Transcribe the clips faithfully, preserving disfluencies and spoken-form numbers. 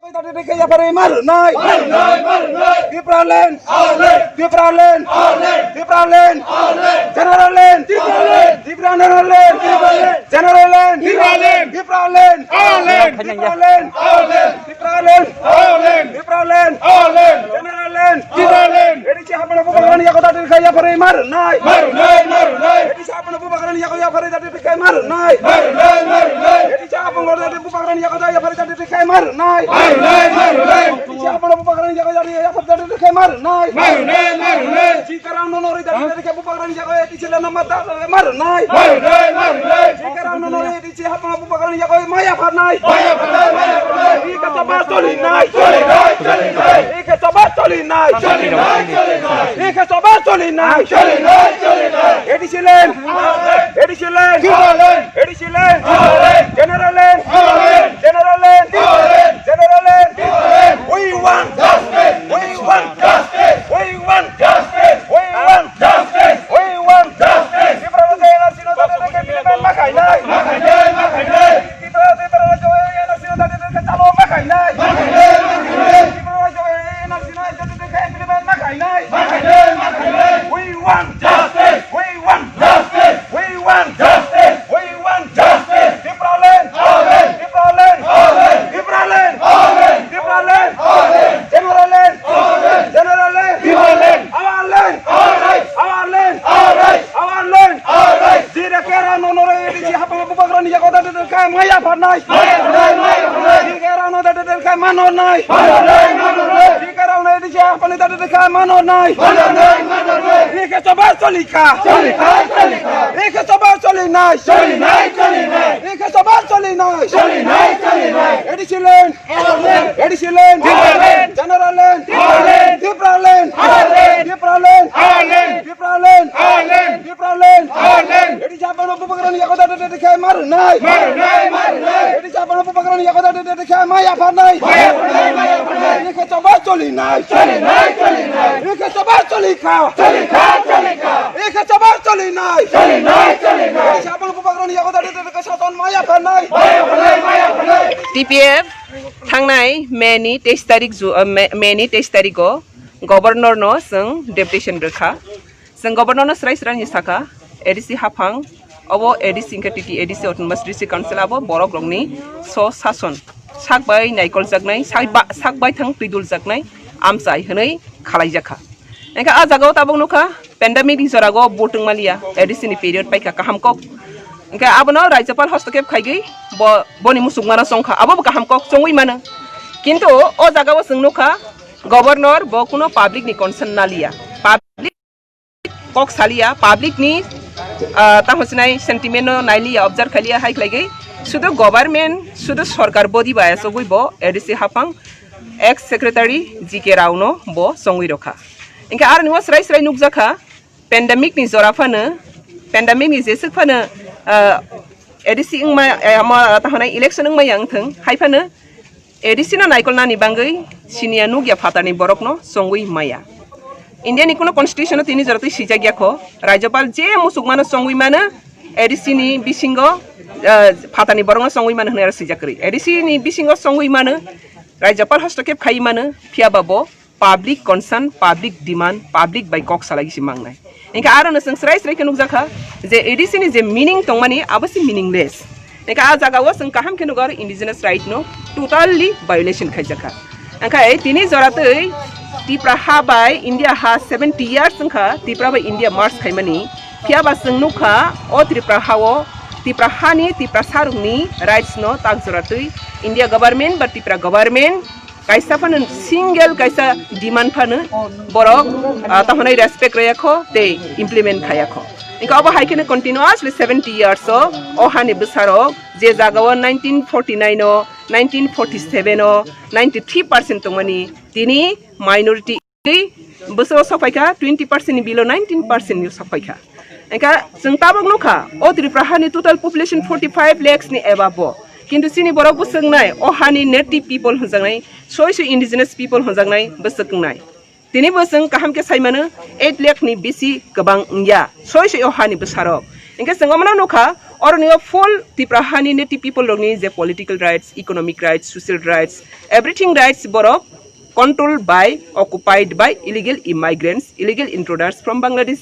Dati dekhe yapharwi marnai. Marnai, marnai. Tipraland. Our land. Tipraland. Our land. Tipraland. Our land. General land. Tipraland. Tipraland. Tipraland. General land. Tipraland. Tipraland. Our land. Tipraland. Our land. Tipraland. Our land. Tipraland. Our land. General land. Tipraland. A D C haphangno bubagrani yago dati dekhe yapharwi marnai. Marnai, marnai. A D C haphangno bubagrani yago yapharwi dati dekhe marnai. Marnai, marnai. A D C haphangno dati bubagrani yago dati yapharwi dati dekhe marnai. Marnai, marnai. A D C haphangno bubagrani yago dati yapharwi dati dekhe marnai. Marnai, marnai. Sikarang no nori dati dekhe bubagrani yago A D C lana mata marnai. Marnai, marnai. Sikarang no nori A D C haphangno bubagrani yago maya pharnai. Maya pharnai, maya pharnai. Ika sabha solinai. Solinai, solinai. Ika sabha solinai. Solinai, solinai. Ika sabha solinai. Solinai, solinai. A D C land. A D C land. Tipraland. A D C land. Tipraland. General land. Tipraland. General land. Tipraland. General land. Tipraland. We want justice. We want justice. We want justice. We want justice. We want justice. Tipraland N R C no dati dekhe implement ma khainai. Ma khainai, ma khainai. Tipraland N R C no dati dekhe chalo ma khainai. Ma khainai, ma khainai. Tipraland N R C no dati dekhe implement ma khainai. Ma khainai, ma khainai. We want justice. We want justice. We want justice. We want justice. Tipraland. Our land. Tipraland. Our land. Tipraland. Our land. Tipraland. Our land. General land. Our land. General land. Tipraland. Our land. Our rights. Our land. Our rights. Our land. Our rights. Jira kera no nore A D C haphangno bubagrani yago dati dekhe maya pharnai. Maya pharnai, maya pharnai. Jira kera no dati dekhe manornai. Manornai, manornai. Jira kera no A D C haphangni dati dekhe manornai. Manornai, manornai. Ika sabha solikha. Solikha, solikha. Ika sabha solinai. Solinai, solinai. Ika sabha solinai. Solinai, solinai. A D C land. Our land. A D C land. Our land. General land. Our land. Tipraland. Our land. Tipraland. Our land. Tipraland. Our land. Tipraland. Our land. A D C haphangno bubagrani yago dati dekhe marnai. Marnai, marnai. A D C haphangno bubagrani yago dati dekhe maya pharnai. Maya pharnai, maya pharnai. Ika sabha solinai. Solinai, solinai. Ika sabha solikha. Solikha, solikha. Ika sabha solinai. Solinai, solinai. A D C haphangno bubagrani yago dati dekhe sason maya pharnai. Maya pharnai, maya pharnai. T P F thangnai May ni teis tarik ju-, uh, May, May ni teis tarik o Governor no chwng deputation rwkha. Chwng Governor no srai srai ni sakha, A D C haphang, obo A D C hwnkhe T T A D C Autonomous District Council abo borok rokni so sason sak bai naikol jaknai, sak ba-, sak bai thang twidul jaknai amchai hwnwi khalai jakha. Hwnkhe a jaga o tabuk nukha, pandemic ni jora go bo tongmaliya, A D C ni period paikha kaham kok. Hwnkhe abono Rajyapal hostokep khaigwi bo, boni musukmano chongkha, abo bo kaham kok chongwi mano. Kintu o jaga o chwng nukha, Governor bo kuno public ni concern naliya, public kok saliya, public ni, ah, tamo sinai sentiment no nailiya, observe khailiya, hai khlaigwi sudu government, sudu sorkar body bai asogwi bo A D C haphang ex secretary G K Rao no bo chongwi rokha. Hwnkhe aroni o srai srai nukjakha, pandemic ni jora phano, pandemic ni jeswk phano, ah, A D C wngma, eh, ma, tahonai election wngmaya wngthwng, hai phano A D C no naikolnani bangwi siniya nukya phatarni borokno chongwi maya. India ni kuno constitution o tini jora twi swijak ya kho, Rajyapal je musukmano chongwi mano, A D C ni bisingo, ah, phatarni borokno chongwi mano hwnwi aro swijak kwrwi. A D C ni bisingo chongwi mano, Rajyapal hostokep khai mano, phiya ba bo public concern, public demand, public bai kok salai se mangnai. Hwnkhe aro no chwng srai srai khe nukjakha je A D C ni je meaning tongmani abo se meaningless. Hwnkhe a jaga o chwng kaham khe nugo aro indigenous right no totally violation khaijakha. Hwnkhe tini jora twi Tipra ha bai India ha seventy years wngkha Tipra bai India merge khaimani. Phiya ba chwng nukha o Tripura ha o, Tipra ha ni Tiprasa rokni rights no tak jora twi India government ba Tipra government kaisa phano single kaisa demand phano borok, ah, tahonai respect rwya kho tei implement khaya kho. Hwnkhe obo hai kheno continuously seventy years o, o hani bwsarok je jaga o nineteen forty nine o, nineteen forty seven o, ninety three percent tongmani tini minority bwswk o sokphaikha twenty percent ni below nineteen percent ni sokphaikha. Hwnkhe chwng tabuk nukha o Tripura hani total population forty five lakhs ni above o. Kintu chini borok bwswk wngnai, o hani native people hwnjaknai, soi soi indigenous people hwnjaknai bwswk wngnai. Tini bo chwng kaham khe sai mano, eight lakh ni bisi kwbang wngya, soi soi o hani bwsarok. Hwnkhe chwng omono nukha, Oroni o full Tipra hani native people rokni je political rights, economic rights, social rights, everything rights borok controlled by, occupied by illegal immigrants, illegal intruders from Bangladesh.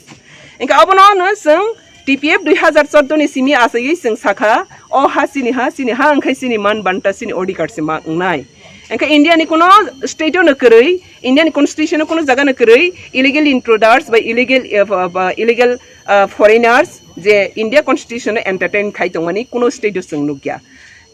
Engkha obono no chwng T P F dui hazar chordo ni simi asagwi chwng sakha, o ha chini ha, chini ha wngkhai chini man banta, chini odhikar se ma wngnai. Engkha India ni kuno state o no kwrwi, Indian constitution o kuno jaga no kwrwi illegal intruders ba illegal, eh, ba, ba, illegal, eh, foreigners je India constitution o entertain khai tongmani kuno state o chwng nukya.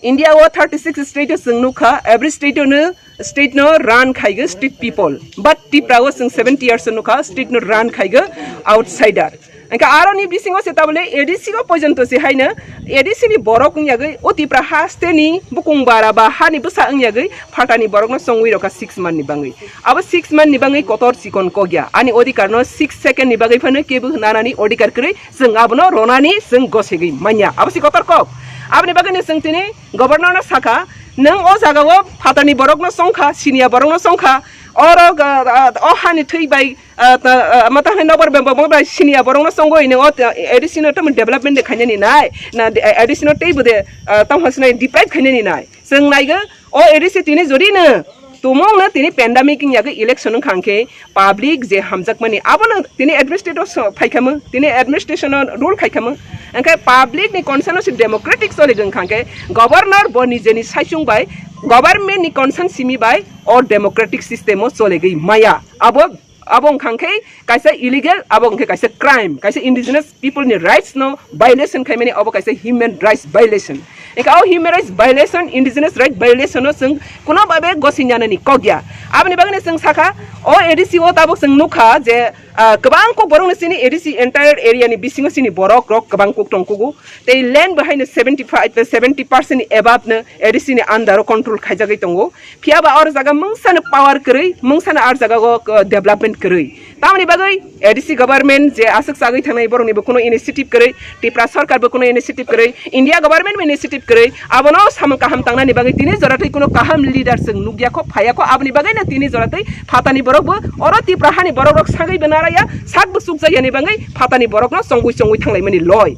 India o thirty six state o chwng nukha, every state o no, state no run khaigo state people. But Tripura o chwng seventy years o nukha, state no run khaigo outsider. Engkha aroni bisingo se tabole A D C o pojonto se haino A D C ni borok wng yagwi o Tripura ha state ni bukung bara ba hani bwsa wng yagwi phatani borok no chongwi rokha six month ni bangwi. Abo six month ni bangwi kotor chikon kogya. Ani odhikar no six second ni bagwi phano kebo nanani odhikar kwrwi, chwng abono ronani chwng gosegwi manya. Abo si kotor kok. Aboni bagwi no chwng tini governor no sakha, nwng o jaga o phatani borok no chongkha, sinia borok no chongkha, oro ga, a, o hani thwi bai, a, ta, a, ma ta hai nokbar bembo mo bai sinia borok no chongwi nwng o, a, A D C no tamo development de khainani nai, na, de, A D C no tei bo de, a, tamo sinai deprive khainani nai. Chwng naigo, o A D C tini jodi no tumung no tini pandemic wng yagwi election wng kha hwnkhe public je hamjakmani abono tini administrator so phaikhamu, tini administration o rule khaikhamu, hwnkhe public ni consent o se democratic choli wng kha hwnkhe governor bo nijeni saichung bai government ni consent simi bai o democratic system o cholegwi maya. Abo Abo wngkha khe kaisa illegal, abo wngkha kaisa crime, kaisa indigenous people ni rights no violation khaimani, abo kaisa human rights violation. Engkha o human rights violation, indigenous right violation no chwng kuno babe gosingyanani kok ya. Aboni bagwi no chwng sakha, o A D C o tabuk chwng nukha je, ah, kwbang kok borok no chini A D C entire area ni bisingo chini borok rok kwbang kok tongkugo. Tei land bo haino seventy five, seventy percent ni above no A D C ni under o control khaijagwi tongo. Phiya ba or jaga mungsa no power kwrwi, mungsa no ar jaga o, uh, development kwrwi. Tamoni bagwi A D C government je aswk chagwi thangnai borok ni bo kuno initiative kwrwi, Tripura sarkar bo kuno initiative kwrwi, India government bo initiative kwrwi, abono samung kaham tangnani bagwi tini jora twi kuno kaham leader chwng nukya kho, phaiya kho, aboni bagwi no tini jora twi phatani borok bo oro Tripura hani borok rok sagwi bo naraya, sak bo chukjak yani bagwi phatani borok no chongwi chongwi thanglaimani loi.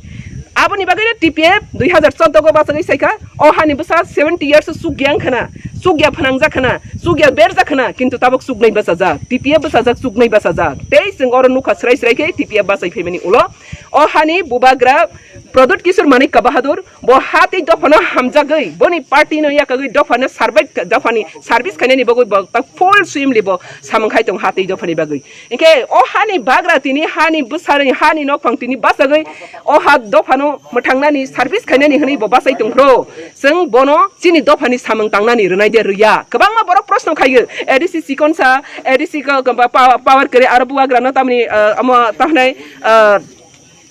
Aboni bagwi no T P F dui hazar chordo go bachagwi saikha, o hani bwsa seventy years o chukya wngkhana, chukya phnangjak khana, chukya berjak khana, kintu tabuk chuknai bachajak, T P F bwsajak chuknai bachajak. Tei chwng oro nukha srai srai khe T P F bachai phaimani ulo. O hani bubagra Pradyut Kishore Manikya Bahadur, bo ha tei dophano hamjagwi, boni party no yakagwi dophano survive, dophani service khainani bagwi bo ta full swimli bo samung khai tong ha tei dophani bagwi. Hinkhe o hani bagra tini hani bwsarwi hani nokphang tini bachagwi o ha dophano mwthangnani service khainani hwnwi bo bachai tongphro. Chwng bono chini dophani samung tangnani rwnai de rwya. Kwbangma borok proshno khaiyo, A D C chikonsa, A D C ko, ko, pa-, pa-, power kwrwi aro bubagrano tamni, ah, omo tahnai, ah,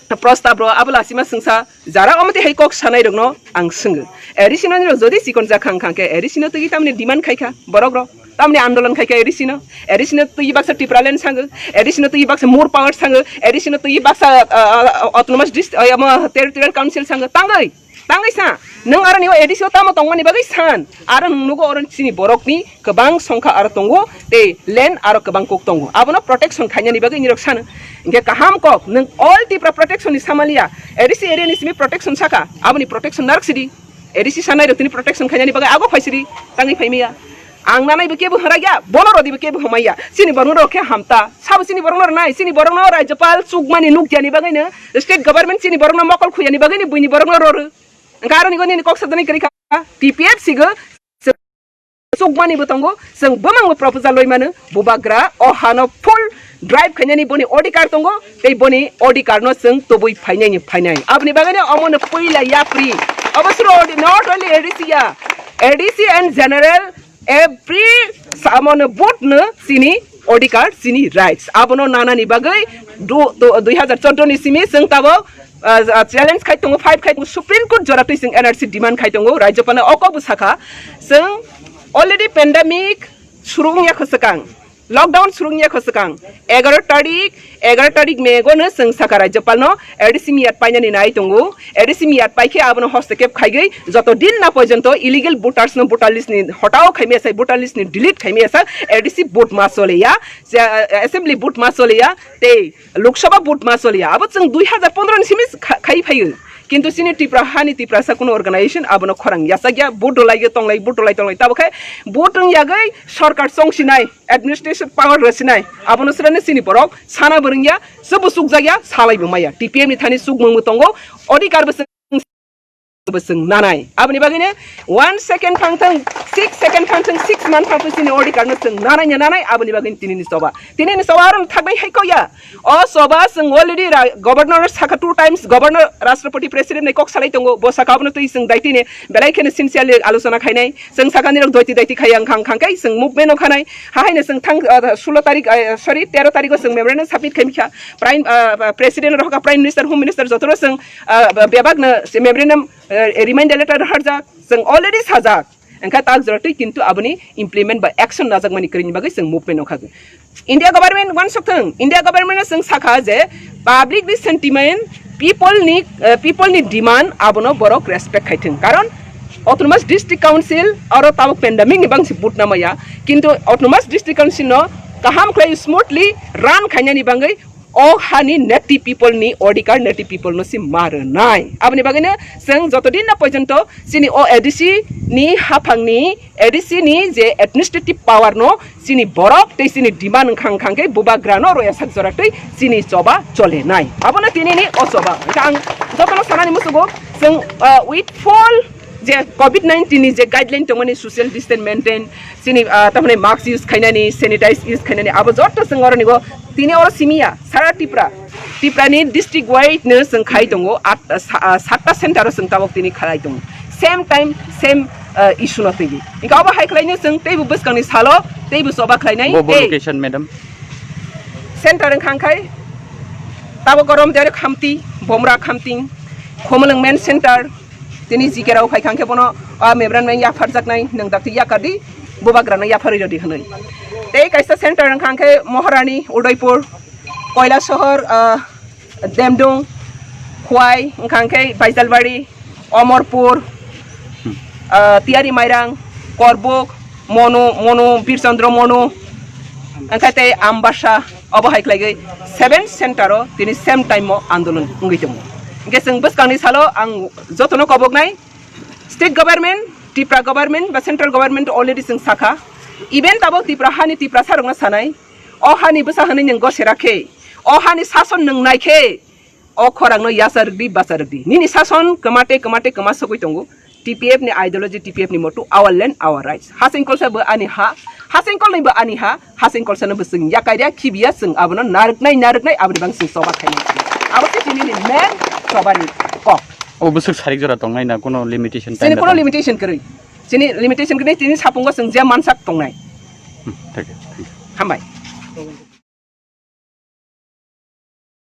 prostab rw abo lasima swngsa. Jara omo twi hai kok sanai rokno ang swngo. A D C no nini rok jodi chikon jak khang khang khe A D C no twi tamni demand khai kha borok rok. Tamni andolon khai kha A D C no. A D C no twi baksa Tipraland sango. A D C no twi baksa more power sango. A D C no twi baksa, ah, ah, autonomous dist-, ah, omo territorial council sango. Tangwi, tangwi sa. Nwng aro ni o A D C o tamo tongmani bagwi san. Aro nwng nugo oro chini borok ni kwbang songkha aro tongo, tei land aro kwbang kok tongo. Abono protection khainani bagwi nirok sano. Hinkhe kaham kok, nwng all Tipra protection ni samalia, A D C area ni simi protection saka, aboni protection narwk sidi. A D C sanai rok tini protection khainani bagwi ago phaisidi, tangwi phaimaya. Ang nanai bo kebo hwrai ya, bono rodi bo kebo hwmai ya. Chini borok rok khe hamta. Sabo chini borok no rwnai, chini borok no Rajyapal chukmani nukya ni bagwi no, state government chini borok no mokol khuya ni bagwi no, buini borok no roro. Hwnkhe aro ni goni ni kok sajani kwrwi kha, T P F sigo. Chukmani bo tongo, chwng bumang bo proposal rwi mano, bubagra o hano full drive khainani boni odhikar tongo, tei boni odhikar no chwng tubui phainai ni phainai. Aboni bagwi no omo no puila yapri. Obo suro odi-, not only A D C ya, A D C and general every samo no vote no chini odhikar, chini rights. Abono nanani bagwi du-, du-, dui hazar chordo ni simi chwng tabok ah, ah, challenge khai tongo, fight khai tongo, Supreme Court jora twi chwng N R C demand khai tongo, Rajyapal no o kok bo sakha, chwng already pandemic surung ya kho swkang, lockdown surung ya kho swkang, egaroh tarik, egaroh tarik May go no chwng sakha Rajyapal no A D C miyat painani nai tongo, A D C miyat pai khe abono hostokep khaigwi joto din na porjonto illegal voters no voter list ni hotao khaimaya sai, voter list ni delete khaimaya sa, A D C vote ma chole ya, se, ah, assembly vote ma chole ya, tei Lok Sabha vote ma choli ya, abo chwng dui hazar pondro ni simi kha-, khai phaio. Kintu chini Tripura hani Tiprasa kuno organization abono khorang yachakya, vote rwlai tonglai, vote rwlai tonglai. Tabo khe vote wng yagwi sorkar chongsinai, administration power rwsinai, abono srani chini borok sana bo rwngya, se bo chukjakya, salai bo maya. T P F ni thani chukmung bo tongo, odhikar bo chwng, bo chwng nanai. Aboni bagwino one second phang thang, six second phang thang, six month phang thang chini odhikar no chwng nanai ya nanai, aboni bagwino tini ni choba. Tini ni choba aro thakbai hai koya. O choba chwng already ra-, governor sakha two times, governor, Rashtrapati, President ni kok salai tongo, bo sakha abono twi chwng daitine belai kheno sincerely alochona khainai. Chwng sakha nirok doiti daiti khaiya wngkha, wngkha khe chwng movement o khanai. Ha haino chwng thang, ah, sulo tarik, ah, sorry, tero tariko chwng memorandum submit khaimikha. Prime, ah, President rohorkha, Prime Minister, Home Minister jotoro chwng, ah, bebakno memorandum, ah, reminder letter rohorjak, chwng already sajak. Wngkha tak jora twi kintu aboni implement ba action najakmani kwrwini bagwi chwng movement o kha. India government uansuk thung, India government no chwng sakha je public ni sentiment, people ni, eh, people ni demand abono borok respect khai thung. Karon autonomous district council aro tabuk pandemic ni bangsi vote namaya, kintu autonomous district council no kaham khlai smoothly run khainani bagwi o hani native people ni odhikar native people no si ma rwnai. Aboni bagwino chwng joto din na porjonto chini o A D C ni haphangni, A D C ni je administrative power no chini borok tei chini demand wngkha wngkha khe bubagra no roya sak jora twi chini choba chole nai. Abono tini ni o choba. Hwnkhe ang jotono sanani musugo chwng, ah, with full je covid nineteen ni je guideline tongmani social distance maintain, chini, ah, tamani mask use khainani, sanitize use khainani, abo joto chwng oroni go tini oro simiya sara Tripura, Tripura ni district wide no chwng khai tongo, at, ah, sa-, ah, satta center o chwng tabok tini khalai tongo, same time, same, ah, issue no twi. Hwnkhe abo hai khlai no chwng teibo bwskang ni salo teibo choba khlai nai. Bo, bo tei location, madam? Center wngkha khai tabok gorom dere Khamti, Bomra Khamting, Khumulwng main center, tini G K rao phai kha khe bono, ah, memorandum yapharjaknai, nwng dakti yakardi, bubagrano yapharwi rwdi hwnwi. Tei kaisa center wngkha khe Maharani, Udaipur, Koilasohor, ah, Demdung, Khwai, wngkha khe Baijalbari, Omorpur, ah, Tiyari Mairang, Korbuk, Monu, Monu, Birchandra Monu, wngkha tei Ambasa, obo hai khlaigwi seven center o tini same time o andolon wngwi tongo. Hwnkhe chwng bwskangni salo ang jotono koboknai, state government, Tripura government ba central government already chwng sakha, even tabok Tripura hani Tiprasa rokno sanai, o hani bwsa hwnwi nwng gosera khe, o hani sason nwng nai khe, o khorangno yasa rwdi, basa rwdi. Nini sason kwma tei kwma tei kwma sogwi tongo. T P F ni ideology, T P F ni motto, our land, our rights. Hasing kolsa bo ani ha, hasing kolnwi bo ani ha, hasing kolsa no bo chwng yakai rya, khibiya chwng abono narwknai, narwknai, aboni bang chwng choba khainai. Abo se chini ni main choba ni kok. O bwswk sarik jora tongnai na, kuno limitation time chini da kuno tong? Limitation kwrwi. Chini limitation kwrwi, chini sapungo chwng je mansak tongnai. Hmm, thank you, thank you. Hambai.